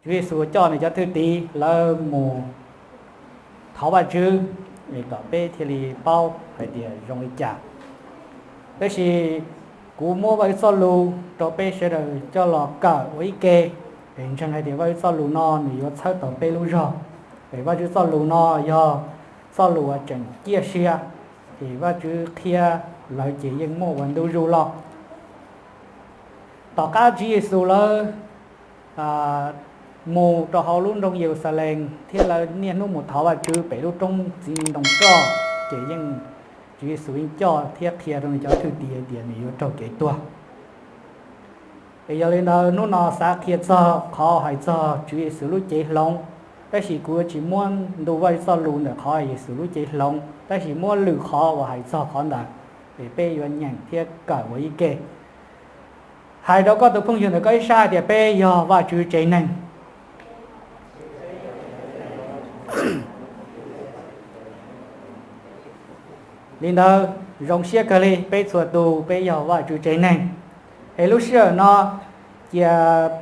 Tswv Yexus coj nws cov thwj tim lawv mus thov Vajtswv, kom peb thiaj li paub hais tias zoo li cas. Tab sis kuv muab Vajtswv txoj lus rau peb sawv daws coj los kawm ua ib ke, es ntseeg hais tias Vajtswv txoj lus no nws yuav txhawb tau peb lub zog. Es Vajtswv txoj lus no yog txoj lus uas tseem ciaj sia, es Vajtswv qhia lawv ces yeej muaj ua ntu zus los. Tom qab Tswv Yexus lawv mus rau hauv lub nroog Yeluxalees thiab lawv niaj hnub mus thov Vajtswv pem lub roob txiv ntoo roj, ces yeej Tswv Yexus yeej coj thiab qhia rau nws cov thwj tim hais tias nws yuav raug kev tuag. Es yog li ntawd hnub no xav qhia txog qhov hais txog Tswv Yexus lub cev hloov, tab sis kuv yuav tsis muab ntu Vajtswv txoj lus ntawm qhov Yexus lub cev hloov, tab sis muab lwm qhov uas hais txog qhov ntawd, es peb yuav nyeem thiab kawm ua ib ke. Hais rau koj tus phooj ywg ntawm koj ib sab tias peb yog Vajtswv tsev neeg. Li ntawd, zoo siab kawg li, peb txhua tus peb yog Vajtswv tsev neeg. Es lub sij hawm no, cia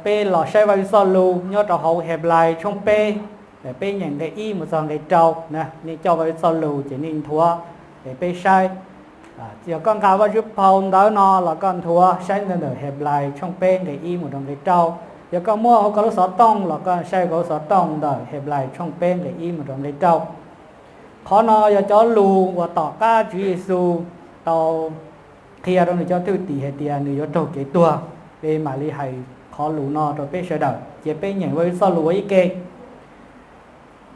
peb los saib Vajtswv txoj lus nyob rau hauv Henplais tshooj peb, peb nyeem nqe ib mus txog nqe rau. Nej coj Vajtswv txoj lus ces nej nthuav, es peb saib. Yog koj nqa Vajtswv phau ntawv no los koj nthuav saib ntawm Henplais tshooj peb nqe ib mus rau nqe rau. Yog koj muab hauv koj lub xov tooj los koj saib koj lub xov tooj ntawm Henplais tshooj peb nqe ib mus rau nqe rau. Qhov no yog cov lus uas tom qab Tswv Yexus tau qhia rau nws cov thwj tim hais tias nws yuav raug kev tuag. Es mam li hais qhov lus no rau peb sawv daws, cia peb nyeem Vajtswv txoj lus ua ib ke.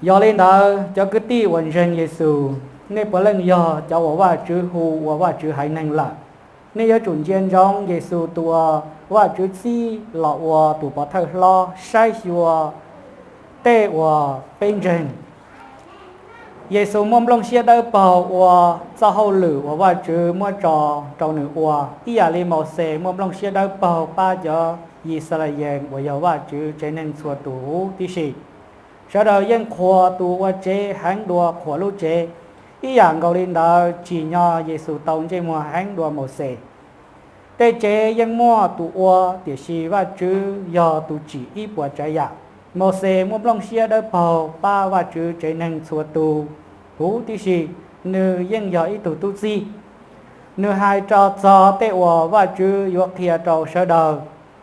Yog li ntawd, cov kwv tij uas ntseeg Yexus, nej puav leej yog cov uas Vajtswv hu ua Vajtswv haiv neeg lawm. Nej yuav tsum ntsia ntsoov Yexus tus uas Vajtswv txib los ua tus pov thawj hlob saib xyuas tej uas peb ntseeg. Yexus muaj nplooj siab dawb paug ua txoj hauj lwm uas Vajtswv muab tso rau nws ua, ib yam li Mauxes muaj nplooj siab dawb paug pab cov Yixalayees uas yog Vajtswv tsev neeg txhua tus huv tib si. Sawv daws yeej qhuas tus ua tsev heev dua qhuas lub tsev, ib yam nkaus li ntawd tsim nyog Yexus tau ntsej muag heev dua Mauxes. Tej tsev yeej muaj tus ua, tiam sis Vajtswv yog tus tsim ib puas tsav yam. Mauxes muaj nplooj siab dawb paug pab Vajtswv tsev neeg txhua tus huv tib si, nws yeej yog ib tug tub txib. Nws hais rau txog tej uas Vajtswv yuav qhia rau sawv daws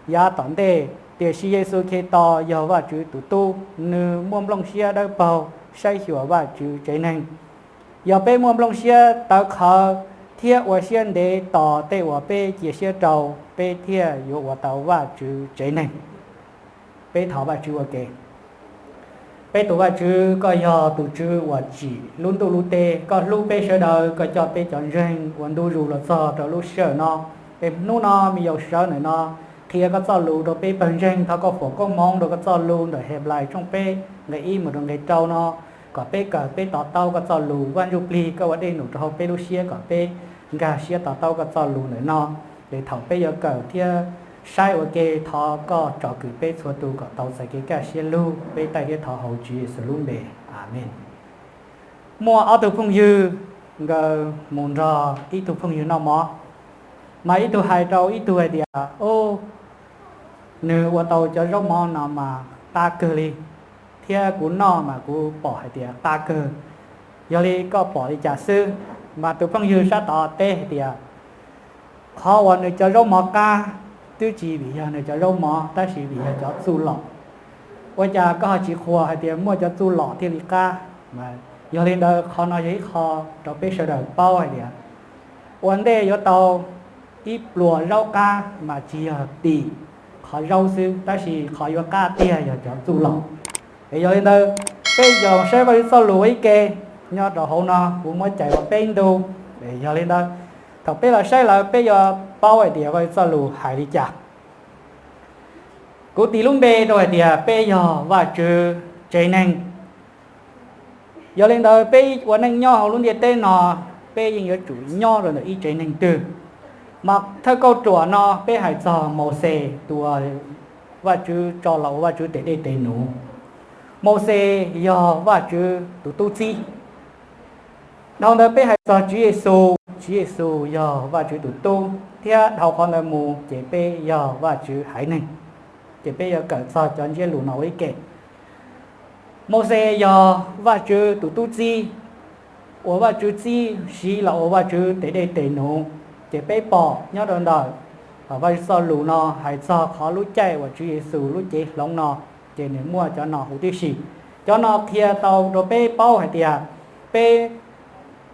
yav tom ntej, tiam sis Yexus Khetos yog Vajtswv tus tub, nws muaj nplooj siab dawb paug saib xyuas Vajtswv tsev neeg. Yog peb muaj nplooj siab tawv qhawv thiab ua siab ntev tos tej uas peb cia siab rau, peb thiaj yuav ua tau Vajtswv tsev neeg. Peb thov Vajtswv ua ke. Peb tus Vajtswv, koj yog tus Tswv uas tsim lub ntuj lub teb, koj hlub peb sawv daws, koj coj peb cov ntseeg ua ntu zus los txog rau lub sij hawm no. Peb hnub no me nyuam sawv ntawm no qhia koj txoj lus rau peb pawg ntseeg, thov koj foom koob hmoov rau koj txoj lus ntawm Henplais tshooj peb nqe ib mus rau nqe rau no, kom peb kawm peb to taub koj txoj lus. Vaj Ntsujplig, koj ua dej num rau hauv peb lub siab kom peb nkag siab to taub koj txoj lus ntawm no. Ces thaum peb yuav kawm thiab saib ua ke, thov koj tsom kwm peb txhua tus kom tau txais kev kaj siab lug. Peb taij thiab thov hauv Tswv Yexus lub npe, Amees. Muaj ob tug phooj ywg, nkawd mus nrog ib tug phooj ywg noj mov, mas ib tug hais rau ib tug hais tias, Nws ua tau cov zaub mov no mas qab kawg li, thiab kuv noj mas kuv pom hais tias qab kawg. Yog li koj pom li cas xwb? Mas tus phooj ywg sab tod teb hais tias, Qhov uas nws cov zaub mov qab twb tsis vim yog nws cov zaub mov, tab sis vim yog cov txuj lom. Ua cas koj ho tsis qhuas hais tias muaj cov txuj lom thiaj li qab? Yog li ntawd, qhov no yog ib qho rau peb sawv daws paub hais tias ua ntej yuav tau ib pluas zaub qab mas tsis yog tim qhov zaub xwb, tab sis qhov yuav qab tiag yog cov txuj lom. Es yog li ntawd, peb yuav saib Vajtswv txoj lus ua ib ke. Nyob rau hauv no kuv muab cais ua peb ntu. Yog li ntawd, thaum peb los saib lawm peb yuav paub hais tias Vajtswv txoj lus hais li cas. Kuv tis lub npe rau hais tias peb yog Vajtswv tsev neeg. Yog li ntawd, peb ua neej nyob hauv lub ntiaj teb no, peb yeej yuav tsum nyob rau ntawm ib tsev neeg twg. Mas thawj kauj ruam no peb hais txog Mauxes tus uas Vajtswv tso los ua Vajtswv tes dej tes num. Mauxes yog Vajtswv tus tub txib. Dhau ntawd peb hais txog Tswv Yexus, Tswv Yexus yog Vajtswv tus tub, thiab dhau qhov ntawd mus ces peb yog Vajtswv haiv neeg. Ces peb yuav kawm txog cov ntsiab lus no ua ib ke. Mauxes yog Vajtswv tus tub txib, uas Vajtswv txib siv los ua Vajtswv tes dej tes num. Ces peb pom nyob rau ntawm Vajtswv txoj lus no hais txog qhov lub caij uas Tswv Yexus lub cev hloov no, ces nws muaj cov no huv tib si. Cov no qhia tau rau peb paub hais tias peb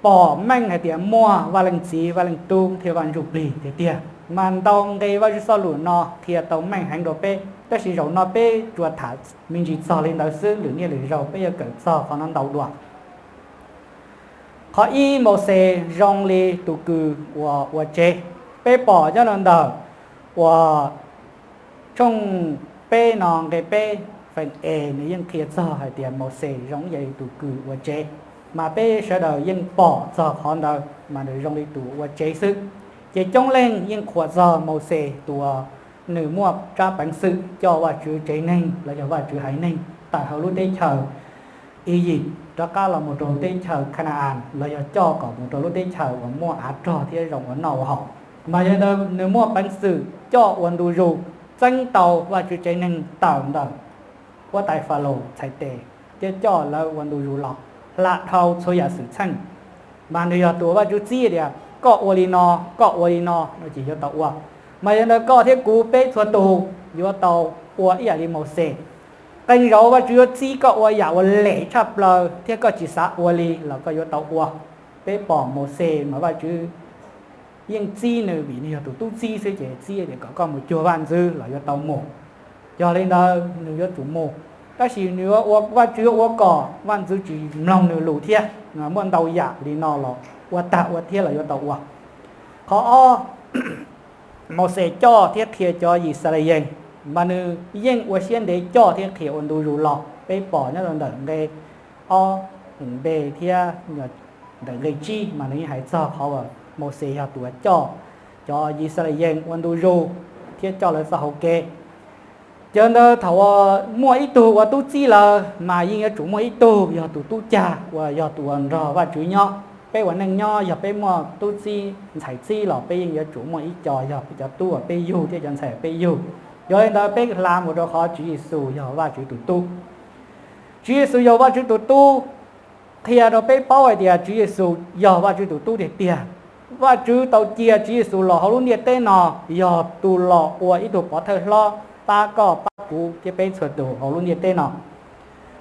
pom meej hais tias muaj Vaj Leej Txiv, Vaj Leej Tub thiab Vaj Ntsuj Plig tiag tiag. Mas ntau nqe Vajtswv txoj lus no qhia tau meej heev rau peb, tab sis zaum no peb tsuas tham me ntsis txog li ntawd xwb, lwm niaj lwm zaus peb yuav kawm txog qhov no ntau dua. Qhov ib, Mauxes zoo li tus kws uas ua tsev. Peb pom nyob rau ntawm uas tshooj peb no nqe peb feem e nws yeej qhia txog hais tias Mauxes zoo ib yam li tus kws ua tsev, mas peb sawv daws yeej pom txog qhov ntawd mas nws zoo li tus ua tsev xwb. Ces coob leej yeej qhuas txog Mauxes tus uas nws muaj tsab peev xwm coj Vajtswv tsev neeg los yog Vajtswv haiv neeg tawm hauv lub teb chaws Iziv rov qab los mus rau teb chaws Kha na-as los yog coj kom mus rau lub teb chaws uas muaj av rog thiab zoo ua noj ua haus. Mas yog li ntawd nws muaj peev xwm coj ua ntu zus txeeb tau Vajtswv tsev neeg tawm ntawm huab tais Falaus txhais tes thiab coj lawv ua ntu zus los hla dhau txhua yam xwm txheej. Mas nws yog tus Vajtswv txib tias koj ua li no, koj ua li no no ces yuav tau ua. Mas yog li ntawd koj thiab kuv peb txhua tus yuav tau ua ib yam li Mauxes. Qee zaus Vajtswv yuav txib koj ua yam uas lem tshaj plaws thiab koj tsis xav ua li los koj yuav tau ua. Peb pom Mauxes mas Vajtswv yeej txib nws vim nws yog tus tub txib xwb ces txib tias kom koj mus cuag vaj ntxwv los yuav tau mus. Yog li ntawd nws yuav tsum mus, tab sis nws yuav ua, Vajtswv yuav ua kom vaj ntxwv tsis mloog nws lus thiab. Muaj ntau yam li no los ua tag ua thiab los yuav tau ua. Qhov ob, Mauxes coj thiab qhia cov Yixalayees, mas nws yeej ua siab ntev coj thiab qhia ua ntu zus los. Peb pom nyob rau ntawm nqe ob, nqe thiab ntawm nqe tsib mas nws yeej hais txog qhov uas Mauxes yog tus uas coj cov Yixalayees ua ntu zus thiab coj lawv txoj hau kev. Yog li ntawd thaum uas muaj ib tug ua tub txib lawm mas yeej yuav tsum muaj ib tug yog tus tub cag uas yog tus uas nrog Vajtswv nyob. Peb ua neej nyob yog peb muaj tub txib ntxhais txib los peb yeej yuav tsum muaj ib co yog peb cov tub uas peb yug thiab cov ntxhais uas peb yug. Yog li ntawd peb hla mus rau qhov Tswv Yexus yog Vajtswv tus tub. Tswv Yexus yog Vajtswv tus tub, qhia rau peb paub hais tias Tswv Yexus yog Vajtswv tus tub tiag tiag. Vajtswv tau cia Tswv Yexus los hauv lub ntiaj teb no yog tus los ua ib tug pov thawj hlob pab koj pab kuv thiab peb txhua tus hauv lub ntiaj teb no.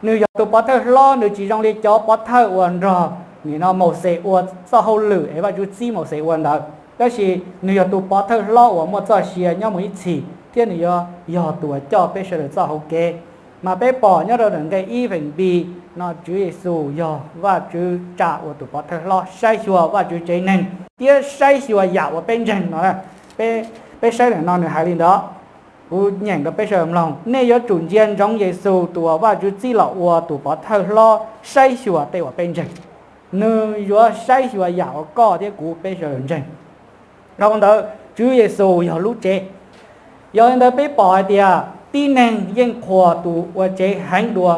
Nws yog tus pov thawj hlob, nws tsis zoo li cov pov thawj uas nrog nim no Mauxes ua txoj hauj lwm es Vajtswv txib Mauxes ua ntawd, tab sis nws yog tus pov thawj hlob uas muaj txoj sia nyob mus ib txhis thiab nws yuav yog tus uas coj peb sawv daws txoj hau kev. Mas peb pom nyob rau ntawm nqe ib feem B no Tswv Yexus yog Vajtswv tsa ua tus pov thawj hlob saib xyuas Vajtswv tsev neeg thiab saib xyuas yam uas peb ntseeg no. Peb saib ntawm no nws hais li ntawd. Kuv nyeem rau peb sawv daws mloog, nej yuav tsum ntsia ntsoov Yexus tus uas Vajtswv txib los ua tus pov thawj hlob saib xyuas tej uas peb ntseeg. Nws yuav saib xyuas yam uas koj thiab kuv peb sawv daws ntseeg. Dhau ntawd Tswv Yexus yog lub tsev. Yog li ntawd peb pom hais tias tib neeg yeej qhuas tus ua tsev heev dua,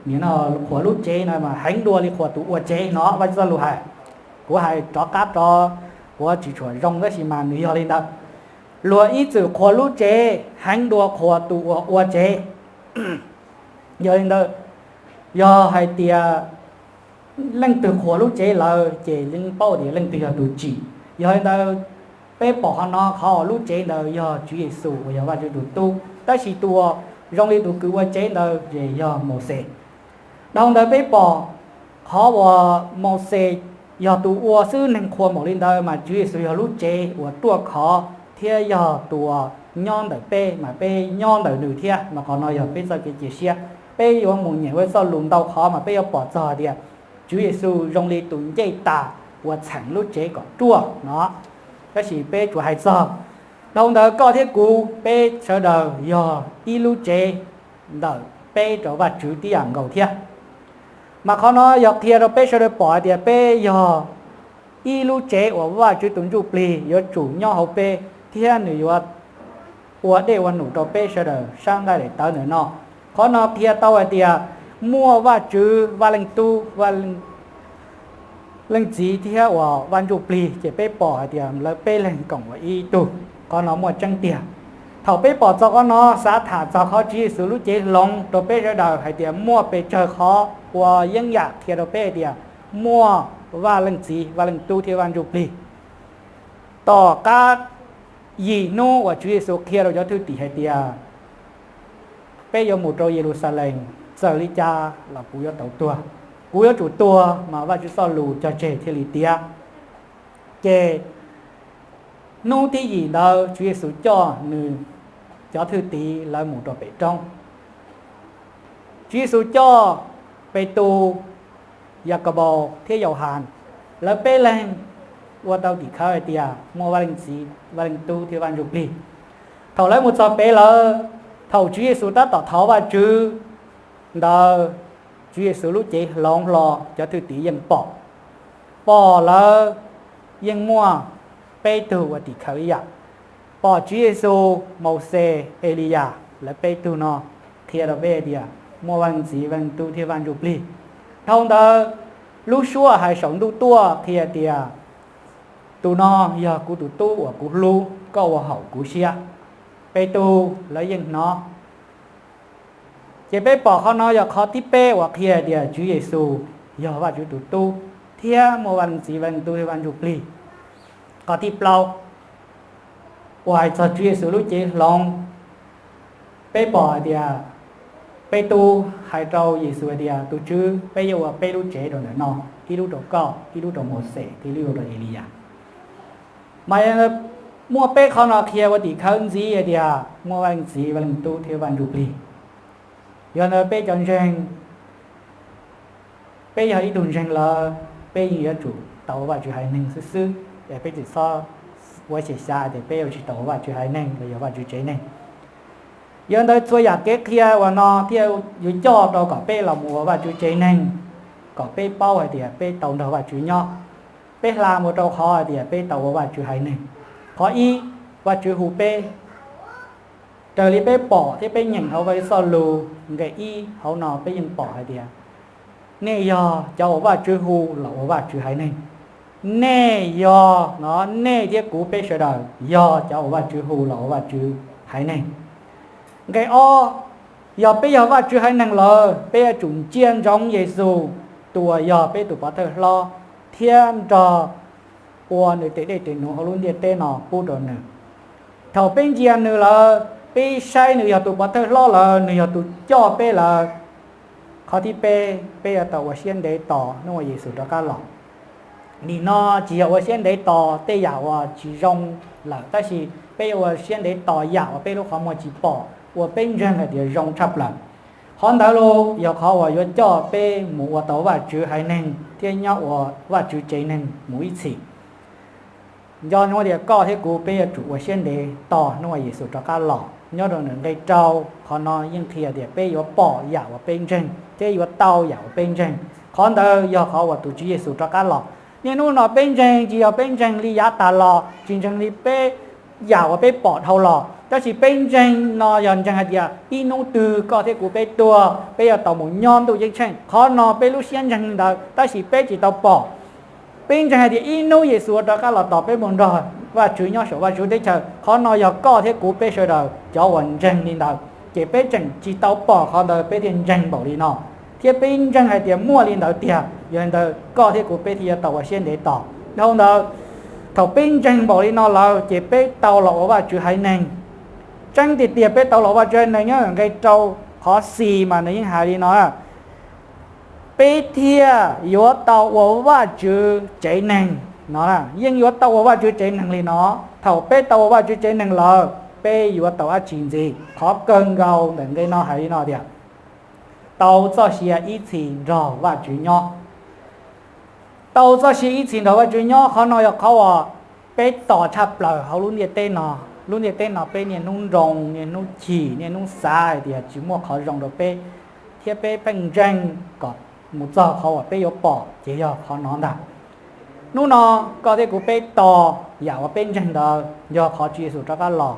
nim no qhuas lub tsev no mas heev dua li qhuas tus ua tsev no Vajtswv txoj lus hais. Kuv hais rov qab rov, kuv tsis tshua zoo tab sis mas nws yog li ntawd. Luag ib txwm qhuas lub tsev heev dua qhuas tus uas ua tsev. Yog li ntawd, yog hais tias leej twg qhuas lub tsev lawm ces yeej paub tias leej twg yog tus tsim. Yog li ntawd, peb pom qhov no, qhov uas lub tsev ntawd yog Tswv Yexus uas yog Vajtswv tus tub, tab sis tus uas zoo li tus kws ua tsev ntawd ces yog Mauxes. Dhau ntawd peb pom qhov uas Mauxes yog tus ua xwb, neeg qhuas npaum li ntawd, mas Tswv Yexus yog lub tsev uas ruaj khov thiab yog tus uas nyob ntawm peb mas peb nyob ntawm nws thiab. Mas qhov no yog peb txoj kev cia siab. Peb yuav mus nyeem ua txoj lus ntau qhov mas peb yuav pom txog tias Tswv Yexus zoo li tus ncej tas uas txheem lub tsev kom ruaj no. Tab sis peb tsuas hais txog, dhau ntawd koj thiab kuv peb sawv daws yog ib lub tsev ntawm peb rau Vajtswv tib yam nkaus thiab. Mas qhov no yog qhia rau peb sawv daws pom hais tias peb yog ib lub tsev uas Vajtswv tus Ntsuj Plig yuav tsum nyob hauv peb thiab nws yuav ua dej ua num rau peb sawv daws sab nqaij daim tawv ntawm no. Qhov no qhia tau hais tias muaj Vajtswv, Vaj Leej Tub, Vaj Leej Txiv thiab uas Vaj Ntsuj Plig ces peb pom hais tias lawv peb leeg koom ua ib tug. Qhov no muaj tseeb tiag. Thaum peb pom txog qhov no, xav tham txog qhov Tswv Yexus lub cev hloov rau peb sawv daws hais tias muaj pes tsawg qhov uas yeeb yam qhia rau peb hais tias muaj Vaj Leej Txiv, Vaj Leej Tub thiab Vaj Ntsujplig. Tom qab yim hnub uas Tswv Yexus qhia rau cov thwj tim hais tias peb yuav mus rau Yeluxalees, txawm li cas los kuv yuav tau tuag. Kuv yuav tsum tuag mas Vajtswv txoj lus cog tseg thiaj li tiav. Ces hnub thib yim ntawd Tswv Yexus coj nws cov thwj tim lawv mus rau pem roob. Tswv Yexus coj Petus, Yakabaus thiab Yauhas, lawv peb leeg ua tau tim khawv hais tias muaj Vaj Leej Txiv, Vaj Leej Tub thiab Vaj Ntsujplig. Thaum lawv mus txog pem lawm, thaum Tswv Yexus tab tom thov Vajtswv ntawd, Tswv Yexus lub cev hloov hlo, cov thwj tim yeej pom, pom lawv yeej muaj peb tug ua tim khawv ib yam. Pom Tswv Yexus, Mauxes, Eliyas, lawv peb tug no qhia rau peb tias muaj Vaj Leej Txiv, Vaj Leej Tub thiab Vaj Ntsujplig. Dhau ntawd, lub suab hais saum ntuj tuaj qhia tias tus no yog kuv tus tub uas kuv hlub, koj ua haum kuv siab. Petus lawv yeej hnov. Ces peb pom qhov no yog qhov thib peb uas qhia tias Tswv Yexus yog Vajtswv tus tub thiab muaj Vaj Leej Txiv, Vaj Leej Tub thiab Vaj Ntsujplig. Qhov thib plaub uas hais txog Tswv Yexus lub cev hloov, peb pom hais tias Petus hais rau Yexus hais tias, tus Tswv, peb yuav ua peb lub tsev rau ntawm no, ib lub rau koj, ib lub rau Mauxes, ib lub rau Eliyas. Mas muaj peb qhov no qhia ua tim khawv ntxiv hais tias muaj Vaj Leej Txiv, Vaj Leej Tub thiab Vaj Ntsujplig. Yog ntawd peb cov ntseeg, peb yog ib tug ntseeg lawm, peb yeej yuav tsum tau ua Vajtswv haiv neeg xwb xwb, es peb tsis txhob ua xyem xyav tias peb yuav tsis tau ua Vajtswv haiv neeg los yog Vajtswv tsev neeg. Yog ntawd txhua yam kev qhia uas no thiaj yuav coj rau kom peb los mus ua Vajtswv tsev neeg, kom peb paub hais tias peb tau nrog Vajtswv nyob, peb hla mus rau qhov hais tias peb tau ua Vajtswv haiv neeg. Qhov ib, Vajtswv hu peb. Raws li peb pom thiab peb nyeem hauv Vajtswv txoj lus nqe ib hauv no peb yeej pom hais tias nej yog cov uas Vajtswv hu los ua Vajtswv haiv neeg. Nej yog no, nej thiab kuv peb sawv daws yog cov uas Vajtswv hu los ua Vajtswv haiv neeg. Nqe ob, yog peb yog Vajtswv haiv neeg lawm, peb yuav tsum ntsia ntsoov Yexus, tus uas yog peb tus pov thawj hlob, thiab nrog ua nws tes dej tes nuv hauv lub ntiaj teb no pub rau nws. Thaum peb ntsia nws lawm, peb saib nws yog tus pov thawj hlob lawm, nws yog tus coj peb lawm, qhov thib peb, peb yuav tau ua siab ntev tos hnub uas Yexus rov qab los. Nim no tsis yog ua siab ntev tos tej yam uas tsis zoo lawm, tab sis peb yuav ua siab ntev tos yam uas peb lub qhov muag tsis pom uas peb ntseeg hais tias zoo tshaj plaws. Qhov ntawd los yog qhov uas yuav coj peb mus ua tau Vajtswv haiv neeg thiab nyob ua Vajtswv tsev neeg mus ib txhis. Nco ntsoov tias koj thiab kuv peb yuav tsum ua siab ntev tos hnub uas Yexus rov qab los. Nyob rau nws nqe rau, qhov no yeej qhia tias peb yuav pom yam uas peb ntseeg thiab yuav tau yam uas peb ntseeg. Qhov ntawd yog qhov uas tus Tswv Yexus rov qab los. Niaj hnub no peb ntseeg tsis yog peb ntseeg li yav tas los, tsis ntseeg li peb yam uas peb pom dhau los, tab sis peb ntseeg no yog ntseeg hais tias ib hnub twg koj thiab kuv peb tuag, peb yuav tau mus nyob ntuj ceeb tsheej. Qhov no peb lub siab ntseeg li ntawd, tab sis peb tsis tau pom. Peb ntseeg hais tias ib hnub Yexus rov qab los tos peb mus nrog Vajtswv nyob saum Vajtswv teb chaws. Qhov no yog koj thiab kuv peb sawv daws cov uas ntseeg li ntawd, ces peb tseem tsis tau pom qhov ntawd peb thiaj ntseeg npaum li no, thiab peb ntseeg hais tias muaj li ntawd tiag. Yog li ntawd koj thiab kuv peb thiaj yuav tau ua siab ntev tos. Dhau ntawd, thaum peb ntseeg npaum li no lawm ces peb tau los ua Vajtswv haiv neeg. Tseeb tiag tiag peb tau los Vajtswv haiv neeg nyob nqe rau, qhov xis mas nws yeej hais li no: peb thiaj yuav tau ua Vajtswv tsev neeg no. Yeej yuav tau ua Vajtswv tsev neeg li no. Thaum peb tau ua Vajtswv tsev neeg lawm, peb yuav tau dab tsi ntxiv? Qhov kawg nkaus ntawm nqe no hais li no tias tau txoj sia ib txhis nrog Vajtswv nyob. Tau txoj sia ib txhis nrog Vajtswv nyob, qhov no yog qhov uas peb tos tshaj plaws hauv lub ntiaj teb no. Lub ntiaj teb no peb niaj hnub nroo, niaj hnub chim, niaj hnub xav hais tias tsis muaj qhov zoo rau peb, thiab peb pheej ntseeg kom mus txog qhov uas peb yuav pom ces yog qhov no ntag. Hnub no koj thiab kuv peb tos yam uas peb ntseeg ntawd yog qhov Tswv Yexus rov qab los,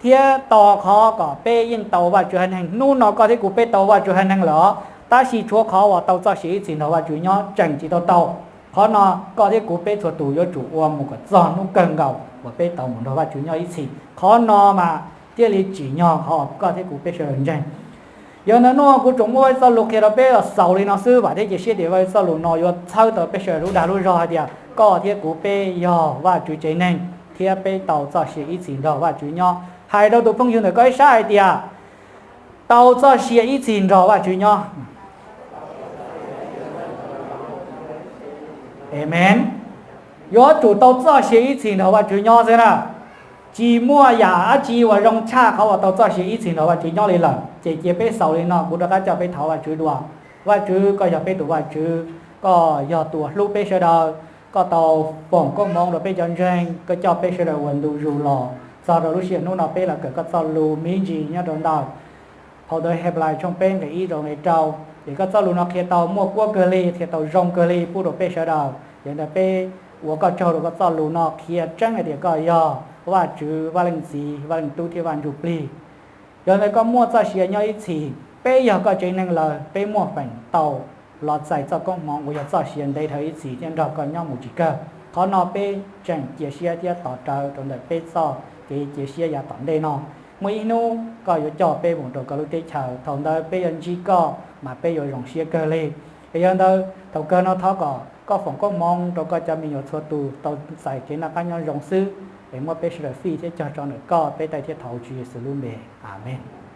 thiab tos qhov kom peb yeej tau Vajtswv haiv neeg. Hnub no koj thiab kuv peb tau Vajtswv haiv neeg lawm os, tab sis tshuav qhov uas tau txoj sia ib txhis nrog Vajtswv nyob tseem tsis tau tau. Qhov no koj thiab kuv peb txhua tus yuav tsum ua mus kom txog hnub kawg nkaus uas peb tau mus nrog Vajtswv nyob ib txhis. Qhov no mas thiaj li tsim nyog qhov koj thiab kuv peb sawv daws ntseeg. Yog ntawd hnub no kuv tsuas muab Vajtswv txoj lus qhia rau peb los xaus li no xwb, vam thiab cia siab tias Vajtswv txoj lus no yuav txhawb tau peb sawv daws lub dag lub zog hais tias koj thiab kuv peb yog Vajtswv tsev neeg thiab peb tau txoj sia ib txhis nrog Vajtswv nyob. Hais rau tus phooj ywg ntawm koj ib sab hais tias, tau txoj sia ib txhis nrog Vajtswv nyob. Amees. Yuav tsum tau txoj sia ib txhis nrog Vajtswv nyob xwb na. Tsis muaj yam dab tsi uas zoo tshaj qhov uas tau txoj sia ib txhis nrog Vajtswv nyob li lawm. Ces cia peb xaus li no, kuv rov qab coj peb thov Vajtswv dua. Vajtswv, koj yog peb tus Vajtswv, koj yog tus hlub peb sawv daws, koj tau foom koob hmoov rau peb cov ntseeg, koj coj peb sawv daws ua ntu zus los txog rau lub sij hawm hnub no peb los kawm koj txoj lus me ntsis nyob rau ntawm phau ntawv Henplais tshooj peb nqe ib rau nqe rau. Ces koj txoj lus no qhia tau muaj kuab kawg li, qhia tau zoo kawg li pub rau peb sawv daws. Yog li ntawd peb ua koj tsaug rau koj txoj lus no qhia tseeb hais tias koj yog Vajtswv, Vaj Leej Txiv, Vaj Leej Tub thiab Vaj Ntsujplig. Yog li ntawd koj muaj txoj sia nyob ib txhis, peb yog koj tsev neeg lawm, peb muaj feem tau los txais txoj koob hmoov uas yog txoj sia ntev dhawv ib txhis thiab nrog koj nyob mus tsis kawg. Qhov no peb tseem cia siab thiab tos rawv rau ntawm peb txoj kev cia siab yav tom ntej no. Muaj ib hnub koj yuav coj peb mus rau koj lub teb chaws, thaum ntawd peb yuav ntsib koj mas peb yuav zoo siab kawg li. Es yog li ntawd thaum kawg no thov kom koj foom koob hmoov rau koj cov me nyuam txhua tus tau txais kev noj qab nyob zoo xwb, es muab peb sawv daws fij thiab cog tso ntawm koj, peb taij thiab thov Tswv Yexus lub npe, Amees.